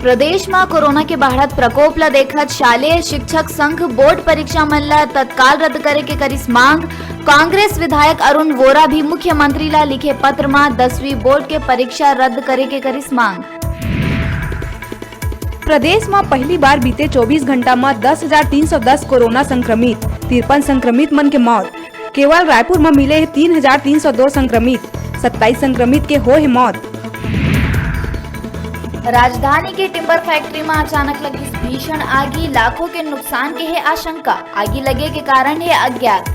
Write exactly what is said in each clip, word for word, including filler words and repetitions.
प्रदेश म कोरोना के बाढ़त प्रकोप ल देखत शालेय शिक्षक संघ बोर्ड परीक्षा मन ल तत्काल रद्द करे के करिस मांग। कांग्रेस विधायक अरुण वोरा भी मुख्यमंत्री ल लिखे पत्र म दसवीं बोर्ड के परीक्षा रद्द करे के करिस मांग। प्रदेश म पहली बार बीते चौबीस घंटा म दस हजार तीन सौ दस कोरोना संक्रमित, तिरपन संक्रमित मन के मौत। केवल रायपुर म मिले हे तीन हजार तीन सौ दो संक्रमित, सत्ताईस संक्रमित के होए हे मौत। राजधानी के टिम्बर फैक्ट्री म अचानक लगिस भीषण आगी, लाखों के नुकसान के हे आशंका। आगी लगे के कारण हे अज्ञात।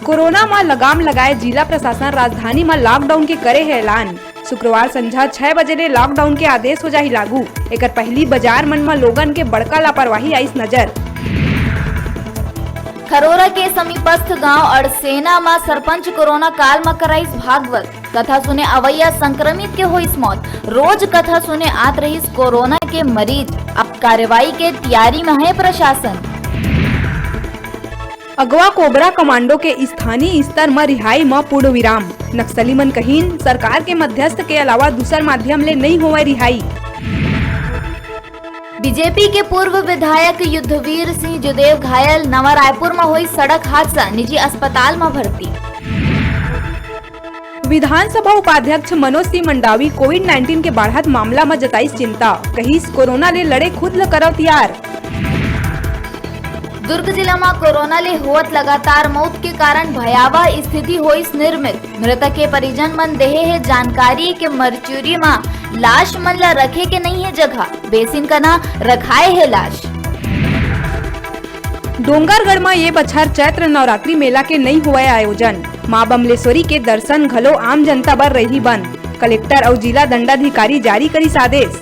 कोरोना म लगाम लगाए जिला प्रशासन राजधानी म लॉकडाउन के करे हे ऐलान। शुक्रवार संझा छह बजे ले लॉकडाउन के आदेश हो जाही लागू। एकर पहिली बाजार मन म लोगन के बड़का लापरवाही आइस नजर। खरोरा के समीपस्थ गांव अड़सेना म सरपंच कोरोना काल म कराइस भागवत। कथा सुने अवैया संक्रमित के होइस मौत। रोज कथा सुने आत रहिस कोरोना के मरीज। अब कार्रवाई के तियारी म हे प्रशासन। अगवा कोबरा कमांडो के स्थानीय स्तर म रिहाई म पूर्ण विराम। नक्सली मन कहिन, सरकार के मध्यस्थ के अलावा दूसर माध्यम ले नइ होवय रिहाई। बीजेपी के पूर्व विधायक युद्धवीर सिंह जुदेव घायल, नवा रायपुर म होइस सड़क हादसा, निजी अस्पताल म भर्ती। विधानसभा उपाध्यक्ष मनोज सिंह मंडावी कोविड नाइन्टीन के बाढ़त मामला म जताइस चिंता, कहिस, कोरोना ले लड़े खुद ल करव तियार। दुर्ग जिला म कोरोना ले होवत लगातार मौत के कारण भयावह स्थिति होइस निर्मित। मृतक के परिजन मन देहे हे जानकारी के मरचुरी म लाश मन ल रखे के नइ हे जगह, बेसिन कना रखाए हे लाश। डोंगरगढ़ म ये बछर चैत्र नवरात्रि मेला के नइ होवय आयोजन, मां बमलेश्वरी के दर्शन घलो आम जनता बर रही बंद। कलेक्टर अउ जिला दंडाधिकारी जारी करिस आदेश।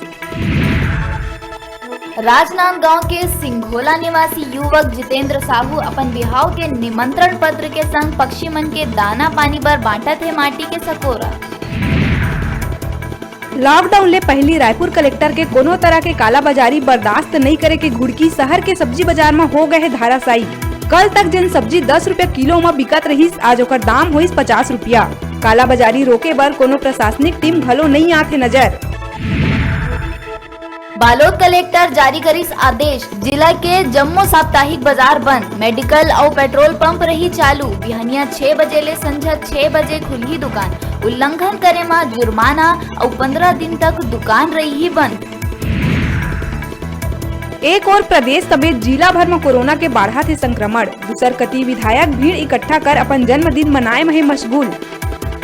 राजनांदगांव के सिंघोला निवासी युवक जितेंद्र साहू अपन बिहाव के निमंत्रण पत्र के संग पक्षी मन के दाना पानी बर बांटत हे माटी के सकोरा। लॉकडाउन ले पहिली रायपुर कलेक्टर के कोनो तरह के कालाबाजारी बर्दाश्त नइ करे के घुड़की शहर के सब्जी बाजार म हो गए हे धाराशायी। कल तक जेन सब्जी दस रुपया किलो म बिकत रहिस, आज ओकर दाम होइस पचास रुपया। कालाबाजारी रोके बर कोनो प्रशासनिक टीम घलो नइ आत हे नजर। बालोद कलेक्टर जारी करिस आदेश, जिला के जम्मो साप्ताहिक बाजार बंद, मेडिकल अउ पेट्रोल पंप रही चालू। बिहनिया छह बजे ले संझा छह बजे खुलही दुकान, उल्लंघन करे म जुर्माना अउ पंद्रह दिन तक दुकान रही बंद। एक ओर प्रदेश समेत जिला भर म कोरोना के बाढ़त हे संक्रमण, दूसर कति विधायक भीड़ इकट्ठा कर अपन जन्मदिन मनाए म हे मशगूल।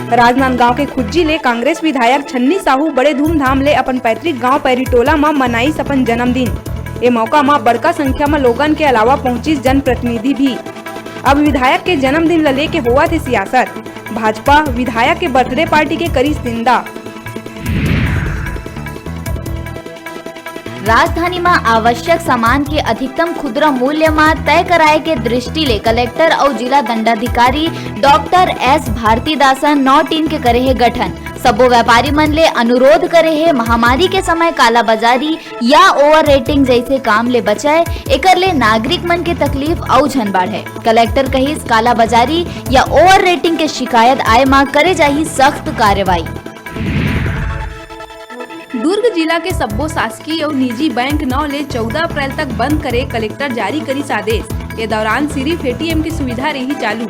राजनांदगांव के खुज्जी ले कांग्रेस विधायक छन्नी साहू बड़े धूमधाम ले अपन पैतृक गांव पैरीटोला म मनाइस अपन जन्मदिन। ए मौका म बड़का संख्या म लोगन के अलावा पहुंचिस जनप्रतिनिधि भी। अब विधायक के जन्मदिन ल लेके होवत हे सियासत। भाजपा विधायक के बर्थडे पार्टी के करिस निंदा। राजधानी म आवश्यक सामान के अधिकतम खुदरा मूल्य म तय कराए के दृष्टि ले कलेक्टर अउ जिला दंडाधिकारी डॉक्टर एस भारतीदासन नौ टीम के करे हे गठन। सब्बो व्यापारी मन ले अनुरोध करे हे, महामारी के समय कालाबाजारी या ओवर रेटिंग जइसे काम ले बचय, एकर ले नागरिक मन के तकलीफ अउ झन बाढ़य। कलेक्टर कहिस, कालाबाजारी या ओवर रेटिंग के शिकायत आए म करे जाही सख्त कार्रवाई। दुर्ग जिला के सब्बो शासकीय अउ निजी बैंक नौ ले चौदह अप्रैल तक बंद करे कलेक्टर जारी करिस आदेश। ये दौरान सिरिफ एटीएम के सुविधा रही चालू।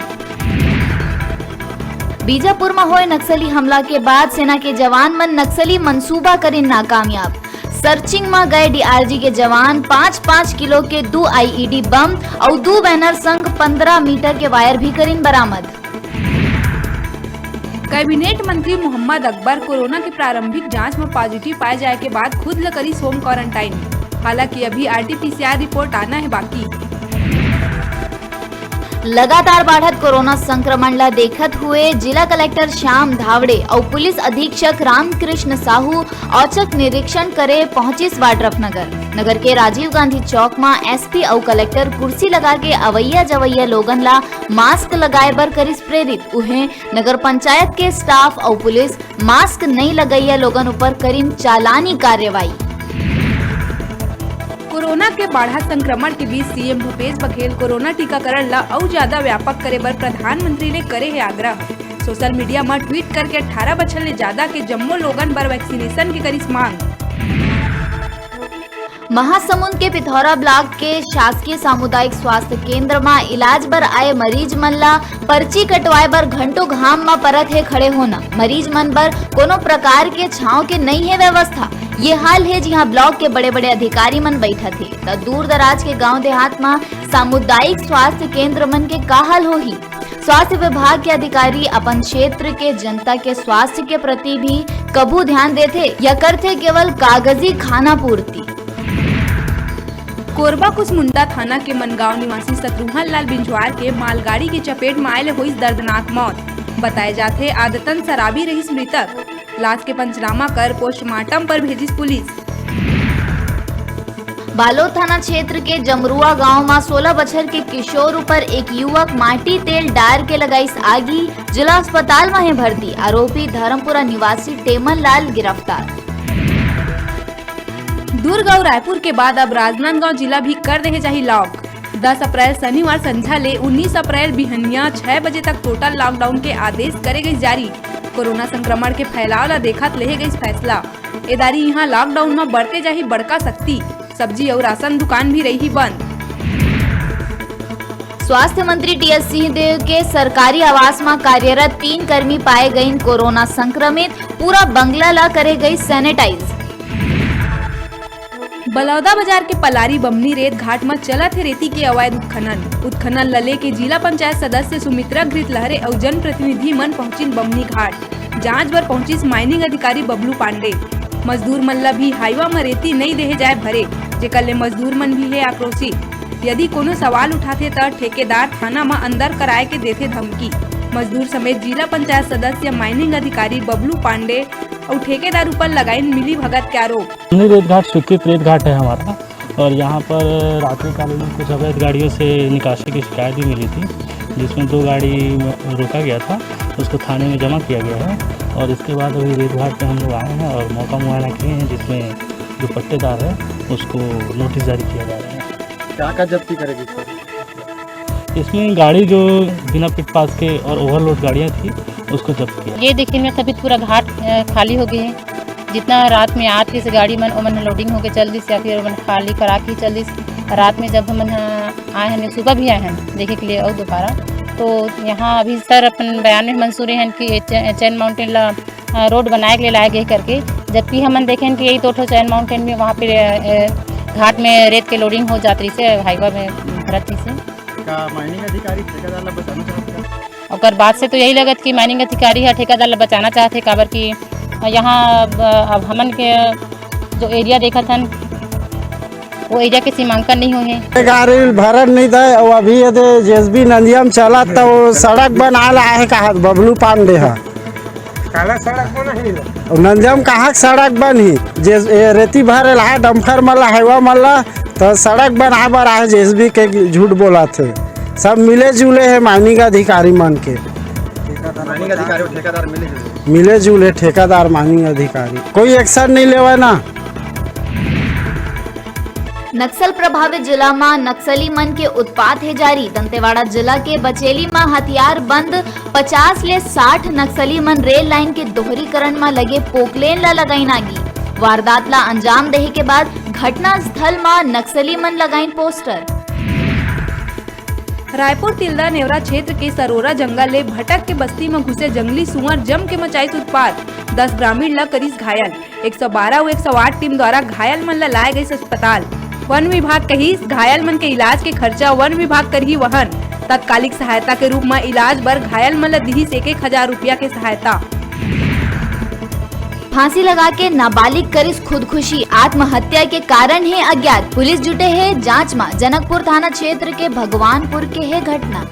बीजापुर म होए नक्सली हमला के बाद सेना के जवान मन नक्सली मंसूबा करिन नाकामयाब। सर्चिंग म गए डीआरजी के जवान पाँच पाँच किलो के दू आईईडी बम अउ दू बैनर संग पंद्रह मीटर के वायर भी करिन बरामद। कैबिनेट मंत्री मोहम्मद अकबर कोरोना के प्रारंभिक जांच म पॉजिटिव पाए जाए के बाद खुद ल करिस होम क्वारंटाइन। हालांकि अभी आरटीपीसीआर रिपोर्ट आना हे बाकी। लगातार बाढ़त कोरोना संक्रमण ल देखत हुए जिला कलेक्टर श्याम धावड़े अउ पुलिस अधीक्षक रामकृष्ण साहू औचक निरीक्षण करे पहुंचिस वाड्रफ नगर। नगर के राजीव गांधी चौक म एसपी अउ कलेक्टर कुर्सी लगा के अवैया जवैया लोगन ला मास्क लगाए बर करिस प्रेरित। उहें, नगर पंचायत के स्टाफ अउ पुलिस मास्क नइ लगइया लोगन ऊपर करिन चालानी कार्रवाई। कोरोना के बाढ़त संक्रमण के बीच सीएम भूपेश बघेल कोरोना टीकाकरण ला अउ ज्यादा व्यापक करे बर प्रधानमंत्री ले करे हे आग्रह। सोशल मीडिया म ट्वीट करके अठारह बछर ले ज्यादा के जम्मो लोगन बर वैक्सीनेशन के करिस मांग। महासमुंद के पिथौरा ब्लॉक के शासकीय सामुदायिक स्वास्थ्य केंद्र म इलाज बर आए मरीज मन ला पर्ची कटवाए बर घंटों घाम म परत हे खड़े होना। मरीज मन बर कोनो प्रकार के छांव के नई हे व्यवस्था। ये हाल हे जिहां ब्लॉक के बड़े-बड़े अधिकारी मन बैठत हे, त दूर दराज के गांव देहात म सामुदायिक स्वास्थ्य केंद्र मन के का हाल होही? स्वास्थ्य विभाग के अधिकारी अपन क्षेत्र के जनता के स्वास्थ्य के प्रति भी कभू ध्यान देथे या करथे केवल कागजी खाना पूर्ति? कोरबा कुसमुंडा थाना के मनगांव निवासी शत्रुघ्न लाल बिंझवार के मालगाड़ी के चपेट म आए ले होइस दर्दनाक मौत। बताए जाथे, आदतन शराबी रहिस मृतक। लाश के पंचनामा कर पोस्टमार्टम पर भेजिस पुलिस। बालोद थाना क्षेत्र के जमरुआ गांव म सोलह बछर के किशोर ऊपर एक युवक माटी तेल डार के लगाइस आगी, जिला अस्पताल म हे भर्ती। आरोपी धर्मपुरा निवासी टेमन लाल गिरफ्तार। दुर्ग अउ रायपुर के बाद अब राजनांदगांव जिला भी कर देहे जाही लॉक। दस अप्रैल शनिवार संझा ले उन्नीस अप्रैल बिहनिया छह बजे तक टोटल लॉकडाउन के आदेश करे गइस जारी। कोरोना संक्रमण के फैलाव ला देखत लेहे गइस फैसला। एदारी इहां लॉकडाउन म बरते जाही बड़का सख्ती, सब्जी अउ राशन दुकान भी रही बंद। स्वास्थ्य मंत्री टीएस सिंहदेव के सरकारी आवास म कार्यरत तीन कर्मी पाए गइन कोरोना संक्रमित, पूरा बंगला ला करे गइस सैनिटाइज। बलौदा बाजार के पलारी बमनी रेत घाट म चलत हे रेती के अवैध उत्खनन। उत्खनन ल लेके जिला पंचायत सदस्य सुमित्रा घृत लहरे अउ जनप्रतिनिधि मन पहुंचिन बमनी घाट। जांच बर पहुंचिस माइनिंग अधिकारी बबलू पांडे। मजदूर मन ल भी हाईवा म रेती नइ देहे जाए भरे, जेकर ले मजदूर मन भी हे आक्रोशित। यदि कोनो सवाल उठाथे, त ठेकेदार थाना म अंदर कराए के देथे धमकी। मजदूर समेत जिला पंचायत सदस्य माइनिंग अधिकारी बबलू पांडे अउ ठेकेदार ऊपर लगाइन मिली भगत के आरोप। हमने रेत घाट स्वीकृत रेत घाट है हमारा, और यहाँ पर रात्रिकालीन कुछ अवैध गाड़ियों से निकासी की शिकायत भी मिली थी, जिसमें दो गाड़ी रोका गया था, उसको थाने में जमा किया गया है। और इसके बाद अभी रेत घाट पे हम लोग आए हैं और मौका मुआयना किए हैं, जिसमें जो पट्टेदार है, उसको नोटिस जारी किया जा रहा है। क्या क्या जब्ती करेगी सर? इसमें गाड़ी जो बिना पिट पास के और ओवरलोड गाड़ियाँ थी, उसको जब्त किया। ये देखिए, मैं सभी पूरा घाट, अ, खाली हो गए हैं। जितना रात में आत रहिस गाड़ी मन, ओमन लोडिंग होके चल दिस या फिर ओमन खाली करा के चल दिस। रात में जब हमन ह आए हन, सुबह भी आए हन देखे के लिए और दोबारा, तो यहाँ अभी सर अपन बयान में मंसूर हन कि ये चै-, चैन माउंटेन ला, अ, रोड बनाए के लिए लाए गए करके, जबकि हमन देखें कि यही तो ठो चैन माउंटेन में वहाँ पे, अ, अ, घाट में रेत के लोडिंग हो जात रहिस हे, हाईवा में भरत रहिस हे। का माइनिंग अधिकारी ठेकेदार ला बचाना चाहत का? ओकर बात से तो यही लगत कि माइनिंग अधिकारी ह ठेकेदार ला बचाना चाहत हे, काबर कि यहाँ अब, अब हमन के जो एरिया देखत हन, वो एरिया के सीमांकन नहीं होए हे। गाड़ी भरन नहीं दे, अउ अभी यदि जेसीबी नंदिया म चलत, त वो सड़क बनाए ला आहे कहत बबलू पांडे ह। काला सड़क बनाही ला। अउ नंदिया म कहाँ के सड़क बनही? जे, ए, रेती भरे ला, डंफर मन ला, हाईवा मन ला, त सड़क बनाए बर आहे जेसीबी के झूठ बोलत हे। सब मिले जुले हे माइनिंग अधिकारी मन के। माइनिंग अधिकारी अउ ठेकेदार मिले जुले। मिले जुले ठेकेदार माइनिंग अधिकारी। कोई एक्शन नहीं लेवे ना। नक्सल प्रभावित जिला म नक्सली मन के उत्पात हे जारी। दंतेवाड़ा जिला के बचेली म हथियार बंद पचास ले साठ नक्सली मन रेल लाइन के दोहरीकरण म लगे पोकलेन ल लगाइन आगी। वारदात ल अंजाम देहे के बाद घटना स्थल म नक्सली मन लगाइन पोस्टर। रायपुर तिल्दा नेवरा क्षेत्र के सरोरा जंगल ले भटक के बस्ती म घुसे जंगली सुअर जम के मचाइस उत्पात, दस ग्रामीण ल करिस घायल। एक सौ बारह अउ एक सौ आठ टीम द्वारा घायल मन ल लाए गइस अस्पताल। वन विभाग कहिस, घायल मन के इलाज के खर्चा वन विभाग करही वहन। तत्कालिक सहायता के रूप म इलाज बर घायल मन ल दिहिस एक एक हजार रुपया के सहायता। फांसी लगा के नाबालिग करिस खुदकुशी, आत्महत्या के कारण हे अज्ञात। पुलिस जुटे हे जांच म। जनकपुर थाना क्षेत्र के भगवानपुर के हे घटना।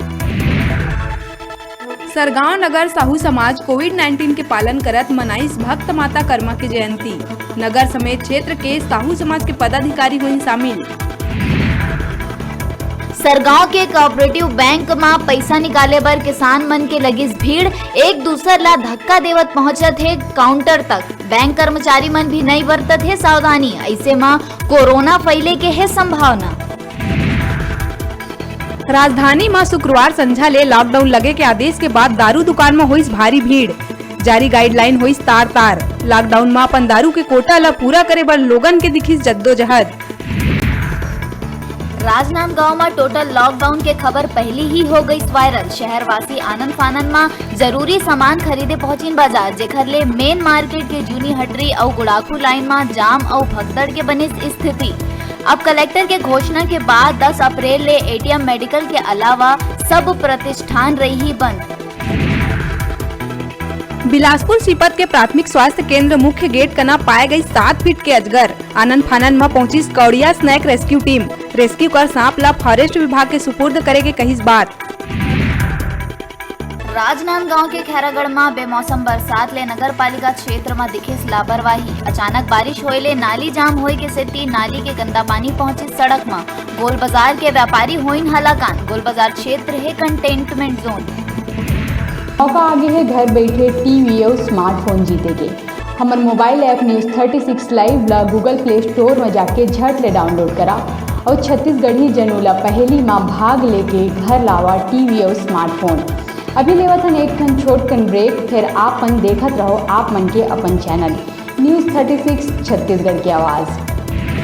सरगांव नगर साहू समाज कोविड नाइनटीन के पालन करत मनाइस भक्त माता कर्मा के जयंती। नगर समेत क्षेत्र के साहू समाज के पदाधिकारी होइन शामिल। सरगांव के कोऑपरेटिव बैंक म पइसा निकाले बर किसान मन के लगिस भीड़, एक दूसर ला धक्का देवत पहुंचत हे काउंटर तक। बैंक कर्मचारी मन भी नइ बरतत हे सावधानी, अइसे म कोरोना फैले के हे संभावना। राजधानी म शुक्रवार संझा ले लॉकडाउन लगे के आदेश के बाद दारू दुकान म होइस भारी भीड़। जारी गाइडलाइन होइस तार तार। लॉकडाउन म अपन दारू के कोटा ल पूरा करे बर लोगन के दिखिस जद्दोजहद। राजनांदगांव म टोटल लॉकडाउन के खबर पहिली ही हो गइस वायरल। शहरवासी आनंद फानंद म जरूरी सामान खरीदे पहुंचिन बाजार, जेखर ले मेन मार्केट के जूनी हटरी अउ गुड़ाखू लाइन म जाम अउ भगदड़ के बनिस स्थिति। अब कलेक्टर के घोषणा के बाद दस अप्रैल ले एटीएम मेडिकल के अलावा सब प्रतिष्ठान रही बंद। बिलासपुर सीपत के प्राथमिक स्वास्थ्य केंद्र मुख्य गेट कना पाए गई सात फीट के अजगर। आनंद फानंद म पहुंचिस कौड़िया स्नैक रेस्क्यू टीम। रेस्क्यू कर सांप ला फॉरेस्ट विभाग के सुपुर्द करे के कहिस बात। राजनांदगांव के खैरागढ़ म बेमौसम बरसात ले नगर पालिका क्षेत्र म दिखिस लापरवाही। अचानक बारिश होए ले नाली जाम होए के सेती नाली के गंदा पानी पहुंचिस सड़क म। गोल बाजार के व्यापारी होइन हालाकान। गोल बाजार क्षेत्र हे कंटेनमेंट जोन। मौका आगे हे घर बैठे टीवी अउ स्मार्टफोन जीते के। हमर mobile app news thirty six live ला गूगल प्ले स्टोर म जाके झट ले डाउनलोड करा अउ छत्तीसगढ़ी जनू ला पहेली म भाग लेके घर लावा टीवी अउ स्मार्टफोन। अभी लेवत हन एक ठन छोटकन ब्रेक, फिर आप मन देखत रहो आप मन के अपन channel news thirty six Chhattisgarh की आवाज़।